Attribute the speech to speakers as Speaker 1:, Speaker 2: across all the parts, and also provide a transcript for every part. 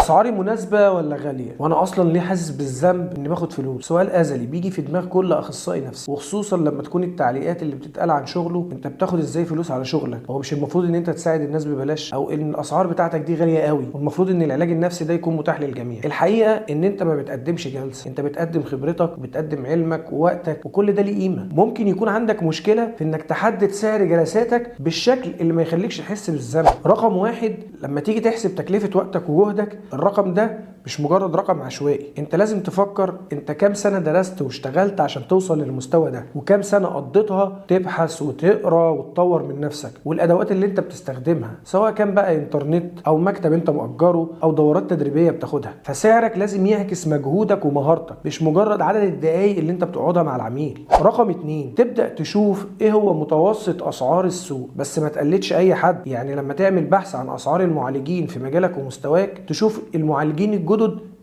Speaker 1: اسعاري مناسبة ولا غالية؟ وانا اصلا ليه حاسس بالذنب اني باخد فلوس؟ سؤال ازلي بيجي في دماغ كل اخصائي نفسي، وخصوصا لما تكون التعليقات اللي بتتقال عن شغله انت بتاخد ازاي فلوس على شغلك؟ هو مش المفروض ان انت تساعد الناس ببلاش؟ او ان الاسعار بتاعتك دي غالية قوي والمفروض ان العلاج النفسي ده يكون متاح للجميع. الحقيقة ان انت ما بتقدمش جلسه، انت بتقدم خبرتك، بتقدم علمك ووقتك، وكل ده ليه قيمة. ممكن يكون عندك مشكلة في انك تحدد سعر جلساتك بالشكل اللي ما يخليكش تحس بالذنب. رقم واحد، لما تيجي تحسب تكلفة وقتك وجهدك، الرقم ده مش مجرد رقم عشوائي. انت لازم تفكر انت كام سنة درست واشتغلت عشان توصل للمستوى ده، وكام سنة قضيتها تبحث وتقرا وتطور من نفسك، والادوات اللي انت بتستخدمها سواء كان بقى انترنت او مكتب انت مأجره او دورات تدريبية بتاخدها. فسعرك لازم يعكس مجهودك ومهارتك، مش مجرد عدد الدقايق اللي انت بتقعدها مع العميل. رقم اتنين، تبدأ تشوف ايه هو متوسط اسعار السوق، بس ما تقلدش اي حد. يعني لما تعمل بحث عن اسعار المعالجين في مجالك ومستواك، تشوف المعالجين الجدد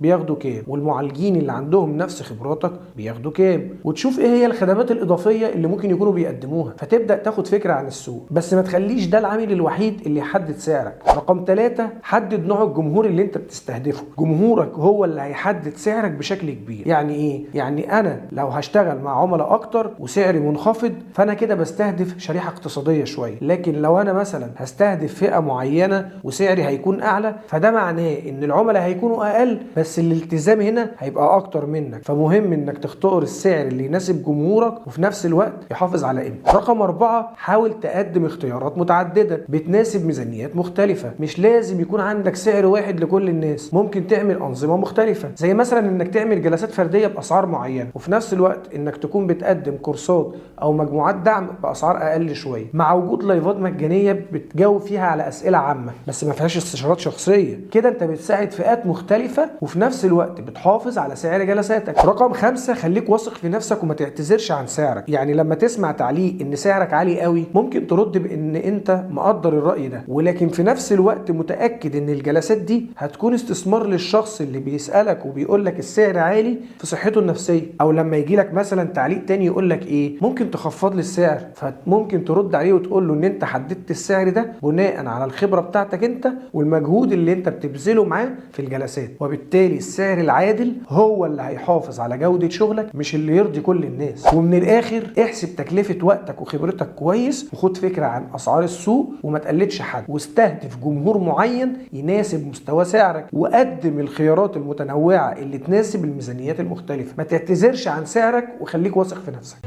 Speaker 1: بياخدوا كام، والمعالجين اللي عندهم نفس خبراتك بياخدوا كام، وتشوف ايه هي الخدمات الاضافية اللي ممكن يكونوا بيقدموها، فتبدا تاخد فكرة عن السوق. بس ما تخليش ده العامل الوحيد اللي يحدد سعرك. رقم 3، حدد نوع الجمهور اللي انت بتستهدفه. جمهورك هو اللي هيحدد سعرك بشكل كبير. يعني ايه؟ يعني انا لو هشتغل مع عملاء اكتر وسعري منخفض، فانا كده بستهدف شريحة اقتصادية شوية. لكن لو انا مثلا هستهدف فئة معينة وسعري هيكون اعلى، فده معناه ان العملاء هيكونوا اقل، بس الالتزام هنا هيبقى اكتر منك. فمهم انك تختار السعر اللي يناسب جمهورك وفي نفس الوقت يحافظ على قيمتك. رقم 4، حاول تقدم اختيارات متعددة بتناسب ميزانيات مختلفة. مش لازم يكون عندك سعر واحد لكل الناس، ممكن تعمل انظمة مختلفة، زي مثلا انك تعمل جلسات فردية باسعار معينة، وفي نفس الوقت انك تكون بتقدم كورسات او مجموعات دعم باسعار اقل شوية، مع وجود لايفات مجانية بتجاوب فيها على اسئلة عامة بس ما فيهاش استشارات شخصية. كده انت بتساعد فئات مختلفة وفي نفس الوقت بتحافظ على سعر جلساتك. رقم 5، خليك واثق في نفسك وما تعتذرش عن سعرك. يعني لما تسمع تعليق ان سعرك عالي قوي، ممكن ترد بان انت مقدر الرأي ده، ولكن في نفس الوقت متأكد ان الجلسات دي هتكون استثمار للشخص اللي بيسألك وبيقول لك السعر عالي في صحته النفسية. او لما يجي لك مثلا تعليق تاني يقول لك ايه، ممكن تخفض لي السعر، فممكن ترد عليه وتقول له ان انت حددت السعر ده بناء على الخبرة بتاعتك انت والمجهود اللي انت بتبذله معاه في الجلسات، وبالتالي السعر العادل هو اللي هيحافظ على جودة شغلك، مش اللي يرضي كل الناس. ومن الاخر، احسب تكلفة وقتك وخبرتك كويس، وخد فكرة عن اسعار السوق وما تقلدش حد، واستهدف جمهور معين يناسب مستوى سعرك، وقدم الخيارات المتنوعة اللي تناسب الميزانيات المختلفة. ما تعتذرش عن سعرك وخليك واثق في نفسك.